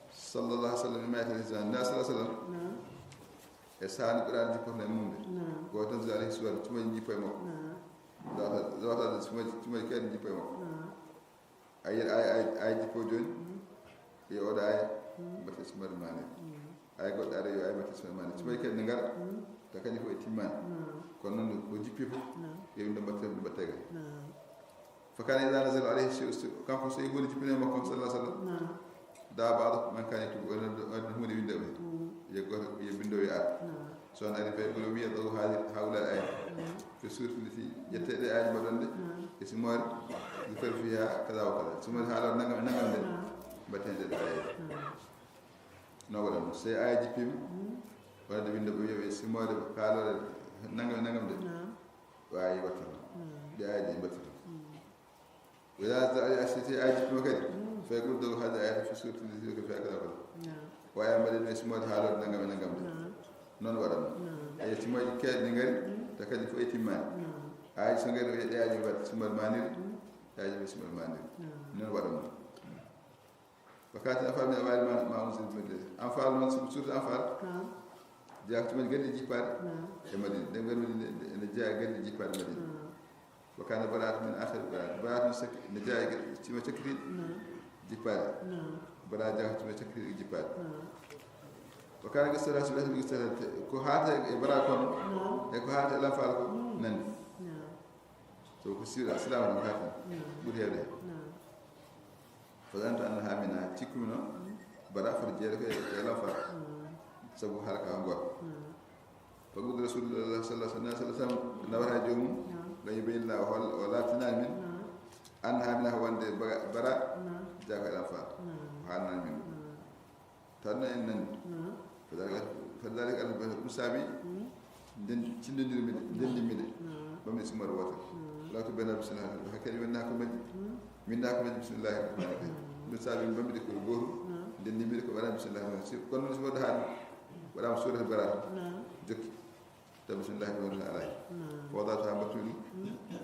sallallahu alaihi wasallam, mimma ya'ti alaihi zaman. Nabi sallallahu alaihi wasallam, naam, e sahani Qur'an jippoto e mum nde. Naam. Wa tanzilu alaihi suwar, simo jippo e makko. Naam. Zawata, zawata simo, simo kadi jippo e makko. Naam. Ay, ay, ay, ay jippo joni. Mm. E oɗo ay, mm, mbatte simo maane. Mm. Ay goɗɗo ara yo ay mbatte simo maane. Simo kadi ne ngara, mm, ta kañum fof e timmani. Naam. Kono noon ko jippi fof, naam, yo ɗum mbatte, ɗum mbatte kadi. Naam. Fa kana ida nazala alayhi shay'u, kanko so e huunde jippino e makko sallallahu alaihi wasallam, da ba'da man kana yaktubu, wonno huunde winde o. Yo goto yo binndo wi ar. So on ari fay ɓuri wiya ɗo haula aya fi surti liti ƴette ɗe aji mbaɗon de e simoore, yukar fiha kaza wa kaza, simoore haala nangam e nangam de mbatten ɗe ɗo aya. No waɗa no se aya jippima, wonande winde ɓe wiya ɓe simoore kaalore nangam e nangam de. Ɓe ayi wattata. Ɓe ayi ɗe mbattata. Wala ta ayi asiti ayi jippima kadi. Fay guddo hada ayata fi surti liti yukar fiha kaza wa kaza. O aya mbaɗen ɓe simoore haala nangam e nangam de. Noon waɗanno. Eyi simoji keeɗi ɗi ngari ta kadi fof e timmani. Aji so ngari o yeɗe aji mbaɗ simoore maniri. Aji ɓe simoore maniri. Noon waɗanno. Wakati anfal min amwali ma ma unzila min fadli. Anfal noon, surtout anfal. Jeyaa ko tuma gandi jippaade e Madina. Ɗen gandi Madina ene jeyaa gandi jippaade Madina. Wa kana bara'atu min akhir bara'atu. Bara'atu min sakki ne jeyaa e tima cakkiti jippaade. Bara jeyaa ko tima cakkiti jippaade. Wa kana qissatu Rasulullah qissata ko haata e bara kono e ko haata e lanfal ko nandi. So ko sira islam no haata ɓuri heewde. Fa zanantu annaha minha, cikkumi noon bara foti jeeyde ko e lanfal. Sabu haraka o goto. Fa qudi Rasulullah sallallahu alaihi wasallam nawata joomum. Gam yubayyina o hol o laatina min annaha minha, wonde bara jeyaa ko e lanfal. O haalnani min ɗum. Tan no en nani. Fadalika fadalika ɗum saabi nden cindondirmi ɗe, ndendinmi ɗe. Ɓammi simoore wootere. Lawtu bena bismillah. Hakkadi wonna ko majji. Minna ko majji bismillahi rahmani rahim. Ɗum saabi mbammi ɗe ko gooru. Ndendinmi ɗe ko waɗa bismillahi rahmani rahim. Kono simoore haali waɗama suurat Bara'a. Jokki. Taw bismillahi rahmani rahim alahi. Fodata ha mbattu ɗum.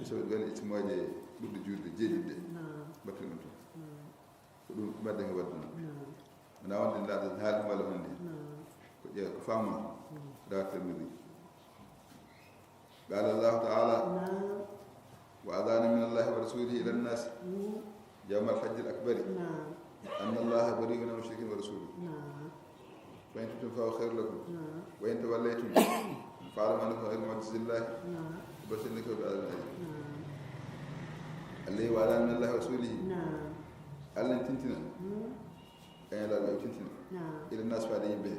So woni simoore ɓurɗe juulde jeeɗiɗi ɗe. Mbattu ɗum toon. Ko ɗum ɓadde ko wadduna. Wona wonde laaɗe haali ɗum walla honde. Ko ƴeewa ko faamma. Rawa Tirmidhi. Qala Allahu ta'ala, wa adana min Allahi wa rasulihi ila nnasi yawma alhajji alakbari anna Allaha bari'un min almushrikin wa rasuluhu. Fa in tubtum fa huwa khairun lakum. Wa in tawallaytum fa'lamu annakum ghayru mu'jizillahi. Wa bashshiril kafirina bi adhabin alim. Alladhi wa adana min Allahi wa rasulihi. Allah en tintina. Kañum laaɗo o tintina. Ila nnas faade yimɓe he.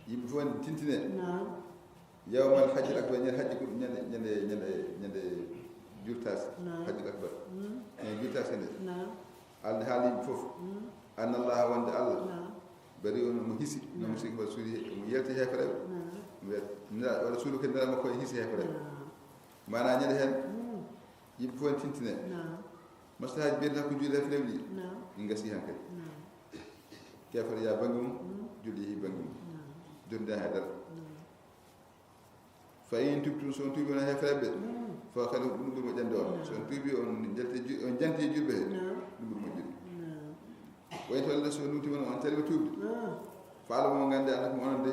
Yimɓe fof en tintine. Yawmal hajjil akbar, ñande hajji ko ñande, ñande, ñande, ñande jultaas. Hajjil akbar. Ñande jultaas kadi. Alde haali yimɓe fof. Anna Allah, wonde Allah. Bari on mo hisi, no mo sigi mo suuɗi, mo yalti heefereɓe. Mo yalti, nela, walla suuɗi kadi nela makko e hisi heefereɓe. Mana ñande hen, yimɓe fof en tintine. Maslahaji mbiyeteɗi ko juuɗe heefereɓe ɗi. Ɗi gasi hen kadi. Keefere ya bannge mum, julɗo yeehi bannge mum. Jonde hay dara. Fa in tubtum, so on tuubi on heefereɓe, fa kadi ɗum ɓuri moƴƴande on. So on tuubi on jalti ju-, on janti e julɓe he, ɗum ɓuri moƴƴude. Wa in tawallaytum, so on luuti on, on cali ɓe tuubde. Fa'lamu, gande annakum onon de.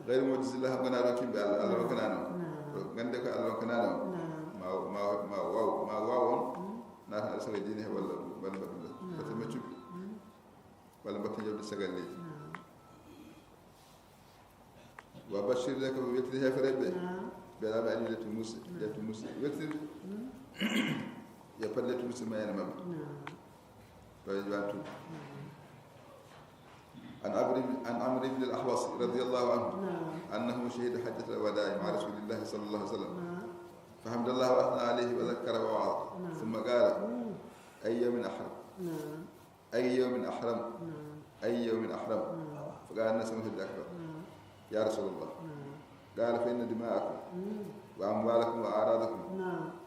Ghayru mu'jizillah, gona rokkimɓe Allah, Allah rokkanano on. Gande ko Allah rokkanano on. Ma, ma, ma waw, ma waw on. Naata Allah sawa diine he walla, walla mbaɗɗum ɗum. Wata maccuɓe. Walla mbatta jawdi sagal leydi. Wa bashir, de ko weltiri heefereɓe. Ɓe laɓa ani lettu musi, lettu musi. Weltiri. Ya pat lettu musi ma ene maɓɓe. Tawi wantu. عن عمرو بن، عن عمرو بن الأحوص رضي الله عنه أنه شهد حجة الوداع مع رسول الله صلى الله عليه وسلم فحمد الله وأثنى عليه وذكر ووعظ ثم قال: أي يوم أحرم؟ أي يوم أحرم؟ أي يوم أحرم؟ فقال الناس: المسجد الأكبر. يا رسول الله. قال: فإن دماءكم وأموالكم وأعراضكم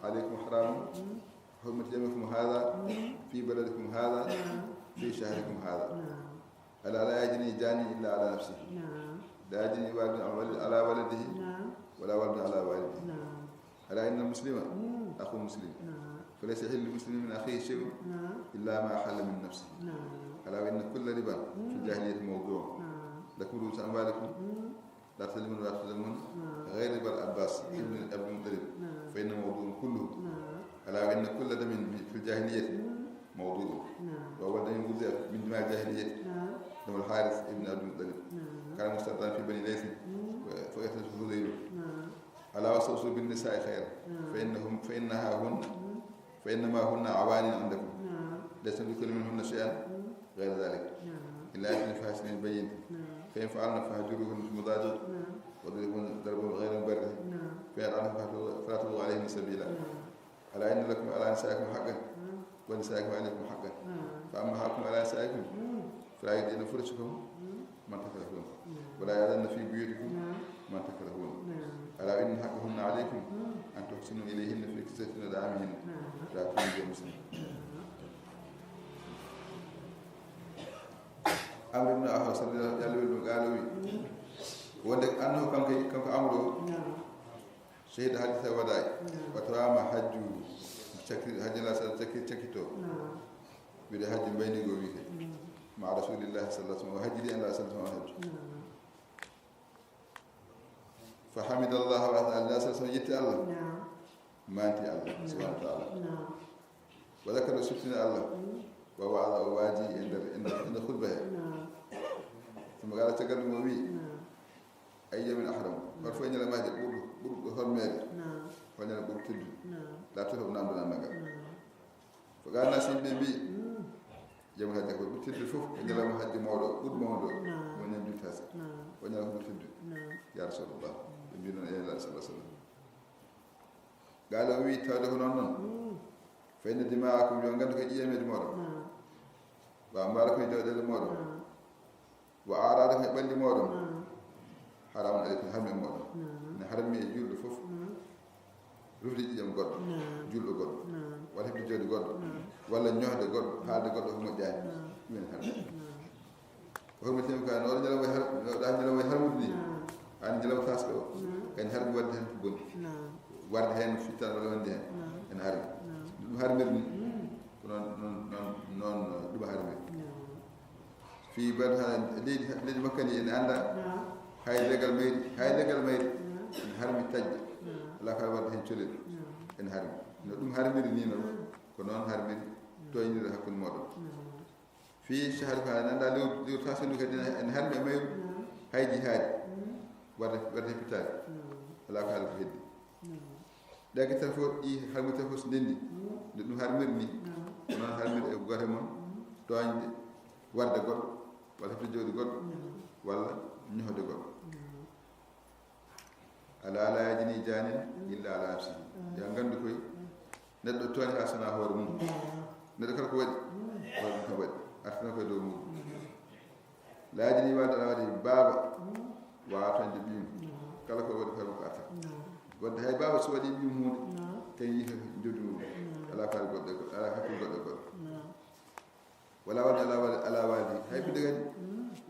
عليكم حرام، حرمة يومكم هذا في بلدكم هذا في شهركم هذا. ألا لا يجني جاني إلا على نفسه. لا يجني والد على ولده ولا ولد على والده. ألا إن المسلم أخو المسلم، فليس يحل لمسلم من أخيه شيء إلا ما حل من نفسه. ألا وإن كل ربا في الجاهلية موضوع. لكم رؤوس أموالكم لا تظلمون ولا تظلمون، غير ربا العباس ابن عبد المطلب، فإنه موضوع كله. ألا وإن كل دم في الجاهلية موضوع. وأول دم وضع من دماء الجاهلية دم الحارث ابن عبد المطلب. كان مستضعفا في بني ليث، فقتله هذيل. ألا واستوصوا بالنساء خيرا، فإنهم، فإنها هن فإنما هن عوان عندكم. ليس بكل منهن شيئا غير ذلك. إلا يأتين بفاحشة مبينة. فإن فعلن فاهجروهن في المضاجع. واضربوهن ضربا غير مبرح. فإن أطعنكم فلا تبغوا عليهن سبيلا. ألا إن لكم على نسائكم حقا. ولنسائكم عليكم حقا. فأما حقكم على نسائكم فلا يؤذين فرشكم من تكرهون. ولا يأذن في بيوتكم من تكرهون. ألا إن حقهن عليكم أن تحسنوا إليهن في كسوتهن وطعامهن. رواه الترمذي ومسلم. Amr ibn Ahwas, Yalla welɗum, قال, o wi, wonde annahu, kanko, kanko Amr o, shahida hajjata wada'i, wa tamama hajju, cakri, hajji la sa cakri, cakito. Wiide hajju mbayniigu o wiyetee. مع رسول الله صلى الله عليه وسلم, o hajjidi Nulaaɗo صلى الله عليه وسلم hajju. فحمد الله وأثنى عليه, Nulaaɗo صلى الله عليه وسلم yetti Allah, maanti Allah سبحانه وتعالى. وذكر, o siftini Allah, ووعظ, o waaji e nder, e nder, e nder khutba he. ثم قال, caggal ɗum o wi, أي يوم أحرم, hol fof e ñalamaaji ɓurɗo, ɓurɗo hormeede, hol ñalawma ɓurɗo teddude, la tawata ko namdal ngal. فقال الناس, yimɓe mbi, يوم الحج, ko ɓurɗo teddude fof ko ñalawma hajji mawɗo, ɓurɗo mawɗo, woni ñande jultaasi. Ko ñalawma ɓurɗo teddude, ya Rasulallah. Ɓe mbi noon, ya Nulaaɗo صلى الله عليه وسلم. قال, o wi, tawde ko noon noon. فإن دماءكم, yo nganndu ko ƴiyemeeje mooɗon. وأموالكم, e jawɗeele mooɗon. وأعراضكم, e ɓalli mooɗon. حرام عليكم, harmi e mooɗon. Ne harmi e juulɗo fof rufde ƴiiƴam goɗɗo, juulɗo goɗɗo, walla heɓde jawdi goɗɗo, walla ñohde goɗɗo, haalde goɗɗo ko moƴƴaani. Ɗum ene harmi. Ko hormatima ka, no waɗa ñalawma e har-, no waɗa ñalawma e harmude ni. Aan ñalawma taaske o, en harmi waɗde heen ko boni. Warde heen fittan walla wonde heen, en harmi. Ɗum harmir ni, ko noon, noon, noon, noon ɗum harmir. Fii bal ha leydi, leydi Makka ndi, en annda hay leggal mayri, hay leggal mayri, en harmi taƴde. Alaa kala waɗde heen colel, en harmi. No ɗum harmiri ni noon, ko noon harmiri toynira hakkunde mooɗon. Fii shahri fa, en annda lewru, lewru taaske ndu kadi en harmi e mayru, hay jihaadi, waɗde, waɗde heen pittaali. Alaa kala ko heddi. Ɗe gittal fof, ɗi harmital fof so ndenndi, nde ɗum harmiri ni, ko noon harmiri e gooto e mon tooñde, warde goɗɗo, walla heɓde jawdi goɗɗo, walla ñohde goɗɗo. Alaa laa yajnii jaanin illaa alaa nafsihi. Yo nganndu koy, neɗɗo tooñataa so wonaa hoore mum. Neɗɗo kala ko waɗi, hoore mum tan waɗi. Artana koye dow muɗum. Laa yajnii, waɗde, alaa waɗi baaba waawaa tooñde ɓiyum. Kala ko waɗi hoore makko arta. Waɗde hay baaba so waɗi ɓiyum huunde, ken yiita njoɓdi muɗum. Alaa faale goɗɗo e goɗɗo, alaa hakkil goɗɗo e goɗɗo. Wala waɗde alaa waali, alaa waali. Hay ɓiɗɗo kadi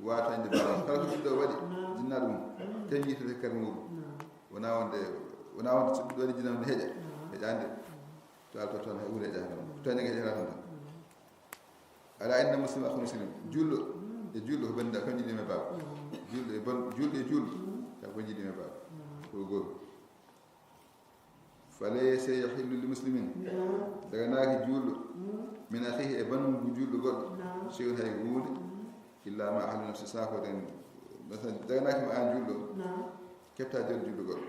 waawaa tooñde baaba. Kala ko ɓiɗɗo waɗi, jinnaaɗo mum, ken yiitata karmi muɗum. Wonaa wonde, wonaa wonde so ɓiɗɗo waɗi jinnaango ne heƴa, heƴaande. To alto toon hay wuure jahannama. Ko tooñde nge heƴata toon tan. Alaa inna muslima akhun muslim. Juulɗo e juulɗo ko banndiraaɓe, ko jiɗi me baaba. Juulɗo e ban-, juulɗo e juulɗo, ka ko jiɗi me baaba. Ko gooto. Falaysa yahillu li muslimin. Daganaaki juulɗo. Min akhihi, e banngu juulɗo goɗɗo. Shay'un, hay huunde. Illa ma ahalla nafsi, sako den. Masalan, daganaaki ma aan juulɗo. Kepta jawdi juulɗo goɗɗo.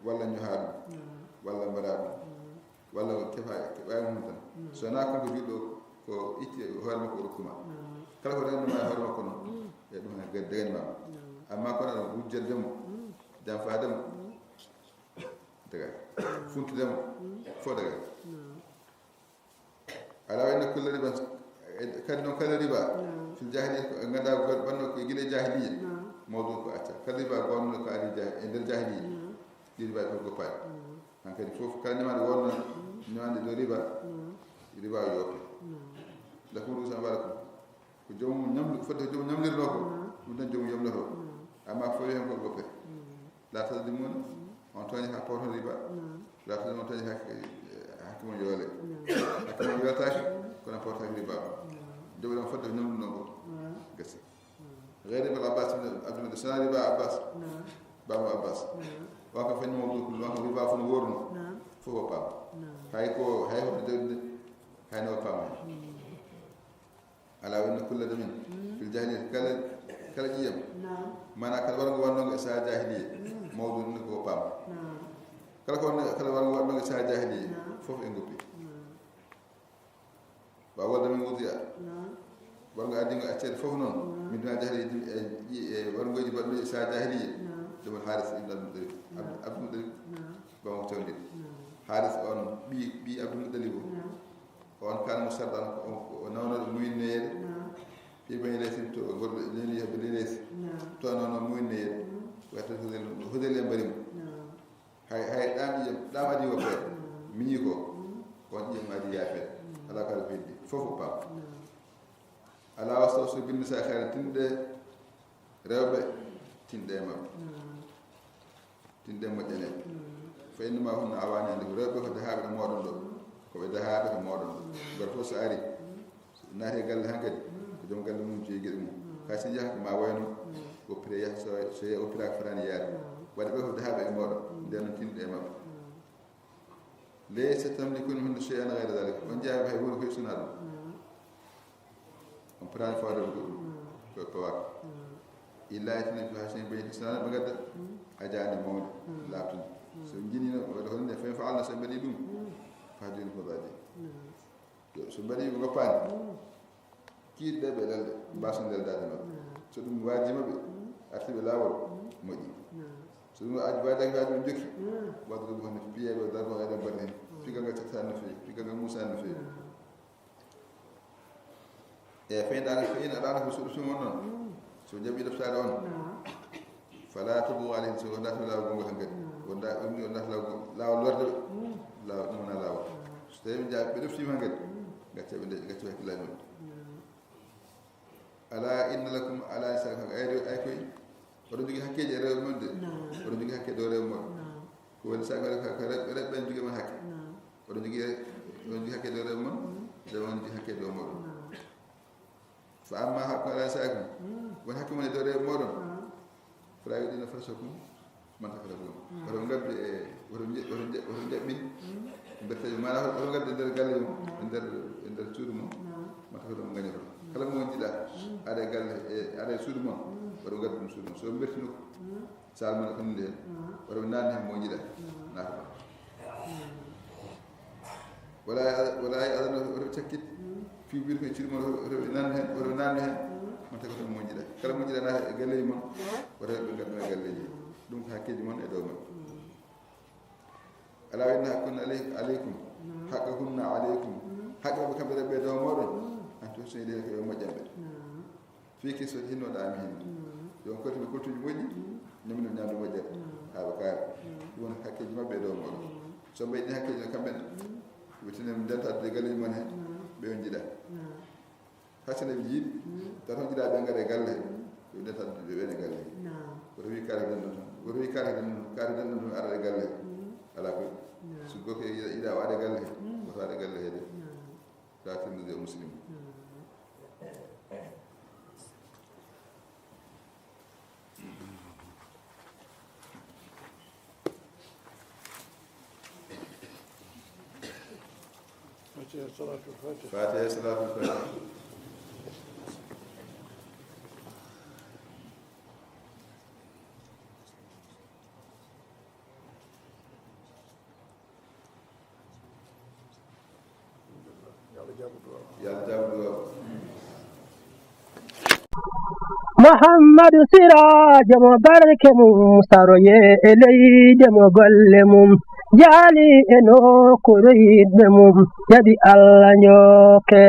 Walla ñoha ɗum. Walla mbaɗa ɗum. Walla ko kefa, keɓaani mum tan. So wonaa kanko juulɗo, ko itti hoore makko o rokkuma. Kala ko daganma e hoore makko noon, e ɗum ene gadi daganma. Amma kono aɗa wujjande mo, janfaade mo, daga. Funtude mo, fof daga. Alaa wa inna kulla riban, e, kadi noon kala riba, fil jahiliya, ko ngannduɗaa ko banno ko gila jahiliya, mawdu ko acca. Kala riba bonno ko ari jah-, e nder jahiliya, ɗi riba ko goppaade. Hankadi fof, kala nemaande wonno, nemaande dow riba, riba o yoppe. Lakum ru'usu amwalikum. Ko joomum ñamlu, fodde ko joomum ñamlirnoo ko, ɗum tan joomum yamlotoo. Amma fof heen ko goppe. La tazlimuna, on tooñataa pawton riba. La tazlimuna, on tooñataa hakke, hakke mon yoole. Hakke mon yooltaake, kono pawtaake riba. Jogoɗon fodde ko ñamlunoo ko. Gasi. Gayri riba Abbas ibn Abdul Muttalib, so wonaa riba Abbas. Baaba Abbas. Wa ko fanni mawdu, wa ko riba fof no worno. Fof o paama. Hay ko, hay hoto jawdi, hay no o paama. Alaa wa inna kulla damin fil jahiliya, kala, kala ƴiiƴam. Maanaa kala warngo wonnongo e sahaa jahiliya, mawdu ɗum ko paam. Kala ko wonno, kala warngo wonnongo e sahaa jahiliya, fof e ngoppi. Wa walada man wudi'a. Naam. Warngo addiingo acceede fof noon. Naam. Min duna jahiliya, e, e, e warngooji mbaɗɗooji sa jahiliya. Naam. Ɗum woni Haaris ibn Abdul Muttalib. Naam. Abdul Muttalib. Naam. Bamo tewndin. Naam. Haaris on ɓii, ɓii Abdul Muttalib o. Naam. On kan mo sarɗan ko o, o nawno ɗum muwinneede. Naam. Fi bani Laysin to gorɗo leydi yobbe leydi Laysi. Naam. To nawno muwinneede. Mm. Wata Hudayl, Hudayl e mbari mo. Naam. Hay, hay ɗam ƴiƴam, ɗam adi ko feere. Mm. Miñi ko. Mm. On ƴiƴam adi yaa feere. Mm. Alaa kala ko heddi. Fof ko paam. Mm. Alaa wastawsu bin nisaa khayran, tinɗe rewɓe, tinɗe e maɓɓe. Mm. Tinɗe moƴƴane. Mm. Fa innama hunna awaani, andi ko rewɓe ko dahaaɓe ɗo mooɗon ɗo. Mm. Ko ɓe dahaaɓe ɗo mooɗon ɗo. Mm. Gooto fof so ari, mm. Naati e galle hankadi, ko joom galle mum jeyi geɗe mum. Hay so njaha ko ma wayno woppire yaha, so, so yehi woppiraaka fotaani yaade. Waɗi ɓe ko dahaaɓe e mooɗon, nden noon tinɗe e maɓɓe. Laysa tamlikuna minhunna shay'an ghayra dhalik. On njaha hay huunde ko sona ɗum. On potaani fawde ko ɗum. Ko pawaaka. Illa e tini ko hay so en ɓeyniti sona ɓe ngadda ajaani mawde laaɓtude. So njinino ɓe waɗa honde, fa in fa'alna, so ɓe mbaɗi ɗum, fahjurhunna fil madaji. Yo, so mbaɗi ɓe ngoppaani, kiiɗɗe ɓe lelde, mbaaso nder daade maɓɓe. So ɗum waaji maɓɓe, arti ɓe laawol, moƴƴi. So ɗum waaji, waajaaki waaji ɓe jokki, wadrubuhunna, piye ɓe, darbo eɗen mbaɗi heen. Pigal ngal cattaani no feewi, pigal ngal muusaani no feewi. E feyɗaani, fe in aɗaana ko suuɗa tuma on noon. So jaɓi ɗoftaade on, fala tabghu alayhinna, so on naati laawol ngol tan kadi. On nda-, on, on naati laawol, laawol lorde ɓe. Laawol, ɗum wona laawol. So tawi ɓe nja-, ɓe ɗoftiima kadi, gacce ɓe nde-, gacce ɓe hakkillaaji maɓɓe. Ala inna lakum ala nisaikum, ay ɗo, ay koy, oɗon jogii hakkeeji e rewɓe mon de. Oɗon jogii hakke dow rewɓe mon. Ko woni sa ko, ko, ko rewɓe, rewɓe ɓen jogii mon hakke. Oɗon jogii, oɗon jogii hakke dow rewɓe mon, rewɓe mon jogii hakke dow moɗon. Fa amma haqqu ala nisaikum, won hakke mon e dow rewɓe moɗon. Fala yu'dhina farajakum man takrahuun. Woto ɓe ngaddu e, woto ɓe nje-, woto ɓe nje-, woto ɓe njaɓɓin mberteeji, maanaam woto ɓe ngaddu e nder galle mon, e nder, e nder suudu mon, man takrahuun, mo ngañoto. Kala mo njiɗa, aɗa e galle, e, aɗa e suudu mon, woto ɓe ngaddu ɗum suudu mon. So ɓe mbertino ko, saal mon e ko nanndi heen, woto ɓe naatnu heen mo njiɗa, naata ɗon. Wala, wala ya'zanna, woto ɓe cakkit, fi buyutikum, e cuuɗi mon, woto ɓe naatnu heen, woto ɓe naatnu heen, man takrahuun, mo njiɗa. Kala mo njiɗa naata e galleeji mon, woto ɓe ngaddu e galleeji. Ɗum ko hakkeeji mon e dow maɓɓe. Ala wa inna haqqahunna alay-, alaykum. Haqqahunna alaykum. Haqqe maɓɓe kamɓe rewɓe dow moɗon. An tuhsinu ilayhinna, ko ɓe moƴƴan ɓe. Fii kiswatihinna, wonde ɓe hinna. Yo on koltu ɓe koltuuji moƴƴi, ñaamino ñaamdu moƴƴere, haa ɓe kaara. Ɗum woni hakkeeji maɓɓe e dow moɗon. So ɓe yiɗi hakkeeji maɓɓe kamɓe ne, ɓe tinno ɓe ndenta addude e galleeji mon heen, ɓe on njiɗa. Hay so ɓe njiɗi, tawa toon njiɗa ɓe ngara e galle hee, ɓe ndenta addude ɓeen e galle hee. Woto wi kaari denɗo toon, woto wi kaari denɗo toon, kaari denɗo toon ara e galle hee. Alaa koy. So gorko yiɗa, yiɗa o ara e galle hee, woto ara e galle hee de. Rawahu Tirmidi e Muslim. Fatiha, salaatul Fatiha. Fatiha, salaatul Fatiha. Yo Allah jaabo duwaaw. Yo Allah jaabo duwaaw. Muhammadu Siraajo mo barke mum, saroye e leyde mo golle mum, jaali e nokkuure yiɗɓe mum, jaɓi Allah njokke.